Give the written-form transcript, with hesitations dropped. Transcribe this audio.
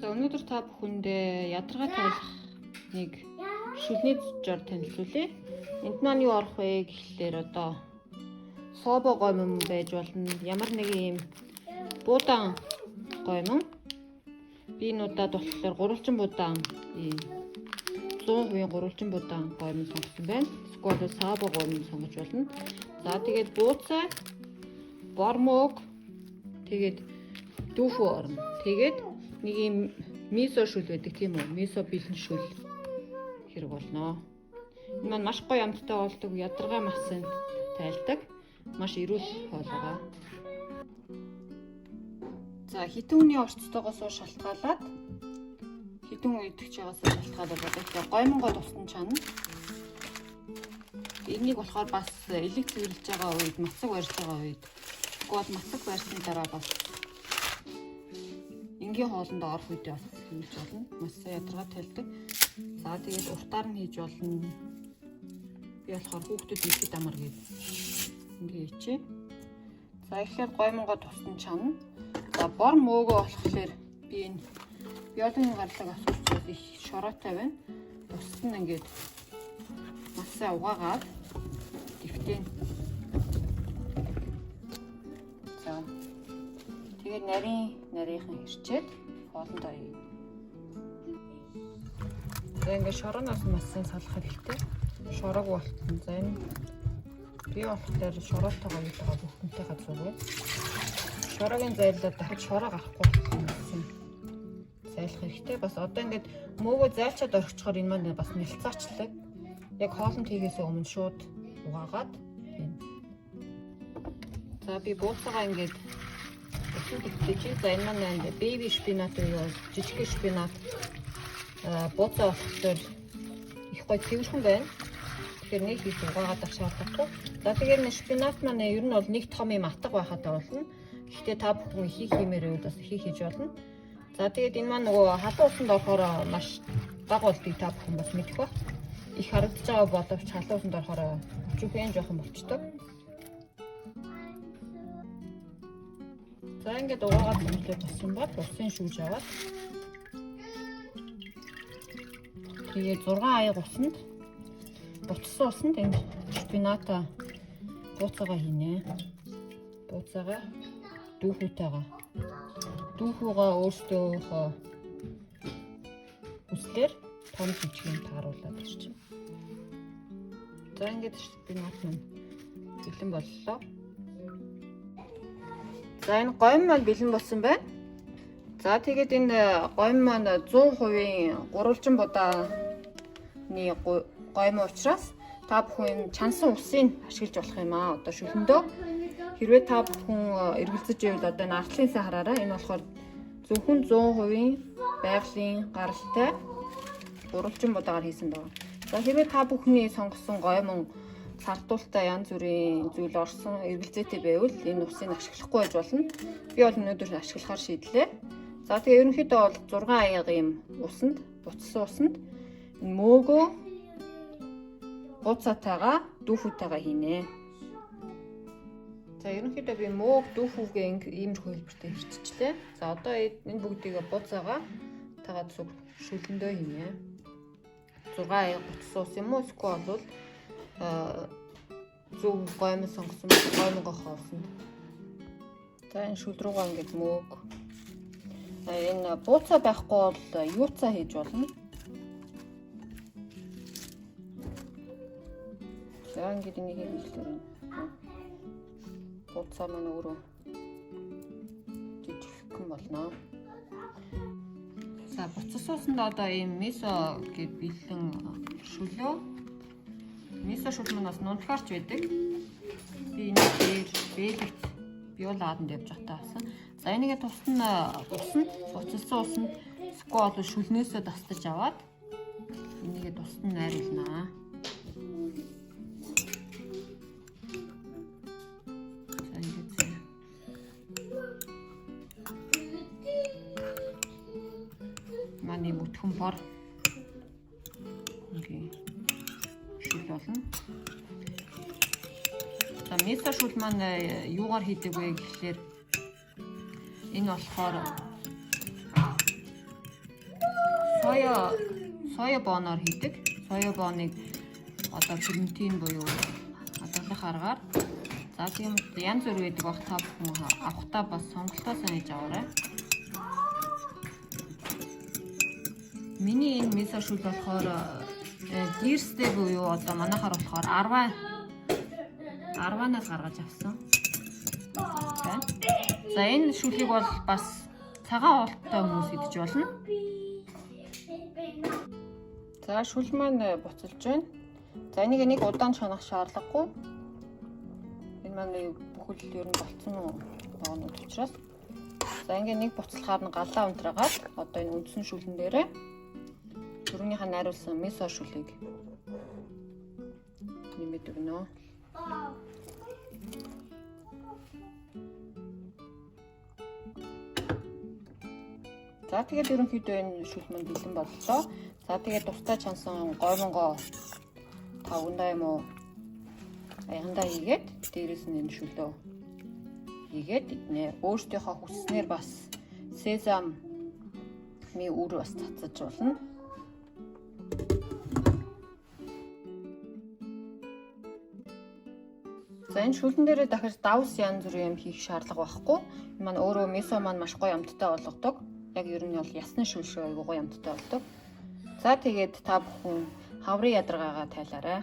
За, өнөөдөр та бүхэндээ ядаргаа тайлах нэг шүлний жор танилцуулъя. Энд маань юу орох вэ гэхлээр одоо собо гомон байж болно. Ямар нэгэн юм буудаан гомон. Би энэ удаад болохоор гурвалжин будаан ийм 100% гурвалжин будаан гомон сонгосон байна. Эсвэл сабо гомон сонгож болно. За, тэгээд бууцаа, бормог, тэгээд дүүфүү орно. Тэгээд нэг юм мисо шүл байдаг, тийм үү? Мисо бэлэн шүл хэрэг болно. Энэ маань маш гоё амттай болдог, ядаргаа масын тайлдаг. Маш эрүүл хоол байгаа. За, хитэн хүний орцтойгоос шалтгаалаад, хитэн хүн идэвч байгаас шалтгаалаад одоо тэгэхээр гоймонгоо тусдан чана. Энийг болохоор бас элэг цэвэрлж байгаа үед, мацаг барьж байгаа үед, эсвэл мацаг барьсны дараа бас энгийн хоолнд орох үедээ бас хийж болно. Маш сайн ядаргаа тайлдаг. За, тэгээд уртаар нь хийж болно. Би болохоор хүүхдүүд идэхэд амар гээд ингээ хийчихье. За, эхлээд гоймонгоо тусдан чана. За, бор мөөгөө болохоор би энэ биологийн гарлаг авах учраас их шороотой байна. Тусад нь ингээд маш сайн угаагаад дэвтэн. За, тэгээд нарийн нарийнхан хэрчээд хоолндоо ий. За, ингээд шорооноос маш сайн салах хэрэгтэй. Шороог болтон. За, энэ би болохоор шороотойгоо юутайгаа бүхэнтэйгээ зүгвэ. Шороогийн зайлаад дахиж шороо гарахгүй болсон. Зайлах хэрэгтэй. Бас одоо ингээд мөөгөө зайлчаад орхичхоор энэ маань бас нэлцаачлаг. Яг хоолнд хийгээсээ өмнө шууд угаагаад тийм. За, би бууцаагаа ингээд өсөн дэвтэж. За, энэ маань baby шпинат буюу жижиг шпинат, бууцаа болохоор их гоё цэвэрхэн байна. Тэгэхээр нэг их угаагаад авах шаардлагагүй. За, тэгээд энэ шпинат маань ер нь бол нэг том юм атга байхад болно. Гэхдээ та бүхэн их хиймээр байвал бас их хийж болно. За, тэгээд энэ маань нөгөө халуун усанд орохоор маш бага болдгийг та бүхэн бас мэдэх байх. Их харагдаж байгаа боловч халуун усанд орохоор өчүүхэн жоохон болчдөг. За, ингээд угаагаад томлоо болсон бол усын шүүж аваад тэгээд 6 аяг усанд, буцсан усанд энэ шпината бууцаага хийнэ. Бууцаага дүүхүүтэйгээ. Дүүхүүгээ өөрсдөөхөө хүслээр том жижигэн тааруулаад ирчихэ. За, ингээд шпинат маань бэлэн боллоо. За, энэ гомь маань бэлэн болсон байна. За, тэгээд энэ гомь маань 100% гурвалжин будааны гомь учраас та бүхэн чансан усыг ашиглаж болох юм аа. Одоо шүлэндөө хэрвээ та бүхэн эргэлзэж байвал одоо энэ артлын сайн хараарай. Энэ болохоор зөвхөн 100% байгалийн гаралтай гурвалжин будаагаар хийсэн байгаа. За, хэрвээ та бүхний сонгосон гомон сардуултай янз бүрийн зүйл орсон эргэлзээтэй байвал энэ усыг ашиглахгүй байж болно. Би бол өнөөдөр ашиглахаар шийдлээ. За, тэгээ ерөнхийдөө бол 6 аяга юм усанд, буцсан усанд энэ мөөгөө бууцаатайгаа дүүфүүтэйгээ хийнэ. За, ерөнхийдөө би мөөг дүүфүүгээ иймэрхүү хэлбэртэй хэрччихлээ. За, одоо энэ бүгдийг бууцаагаа тагаад зүг шүлэндөө хийнэ. 6 аяга буцсан ус юм уу эсвэл бол зөв гоймон сонгосон гоймонгоо хоолсон. За, энэ шүл рүүгээ ингээд мөөг, энэ бууцаа байхгүй бол юуцаа хийж болно. За, ингээд энийг хийхлээр энэ бууцаа маань өөрөө жижигхэн болно. За, буцас суусанд одоо ийм мисо гэд бэлэн шүлөө. Мисо шүл маань бас нунтгаарч байдаг. Би энийг дээр бэлэгт биол ааданд явж байхдаа авсан. За, энийгээ тусна усанд, буцалсан усанд эсвэл бол шүлнээсээ тастаж аваад энийгээ тусна найруулнаа. За, ингээд зэ. Манай мөтгөн бор ингээ шүл болно. За, мисо шүл маань юугаар хийдэг вэ гэхлээр энэ болохоор Соя бооноор хийдэг. Соя бооныг одоо ферментин буюу хадгалах аргаар. За, тийм янз бүр байдаг бах, та бүхэн авахтаа бас сонголтоо сайн хийж аваарай. Миний энэ мисо шүл болохоор гэрстэй буюу одоо манайхаар болохоор 10 10-наас гаргаж авсан. Байна. За, энэ шүлийг бол бас цагаан хоолттой хүмүүс идэж болно. За, шүл маань буцалж байна. За, энийг нэг удаан чанах шаардлагагүй. Энэ маань бүхэл ер нь болцсон ногоонууд учраас. За, ингээ нэг буцалахаар нь галаа унтраагаад одоо энэ үндсэн шүлэн дээрээ түрүүнийхээ найруулсан мисо шүлийг нэмээд өгнө. За, тэгээд ерөнхийдөө энэ шүл маань бэлэн боллоо. За, тэгээд дуртай чансан гоймонгоо тавгандаа юм уу аягандаа хийгээд, дээрээс нь энэ шүлөө хийгээд иднэ. Өөрсдийнхөө хүсснээр бас сезамын үр бас цацаж болно. За, энэ шүлэн дээрээ дахиж давс янз бүрийн юм хийх шаардлага байхгүй. Энэ маань өөрөө мисо маань маш гоё амттай болгодог. Яг ер нь бол ясны шүл шиг айгүй гоё амттай болдог. За, тэгээд та бүхэн хаврын ядаргаагаа тайлаарай.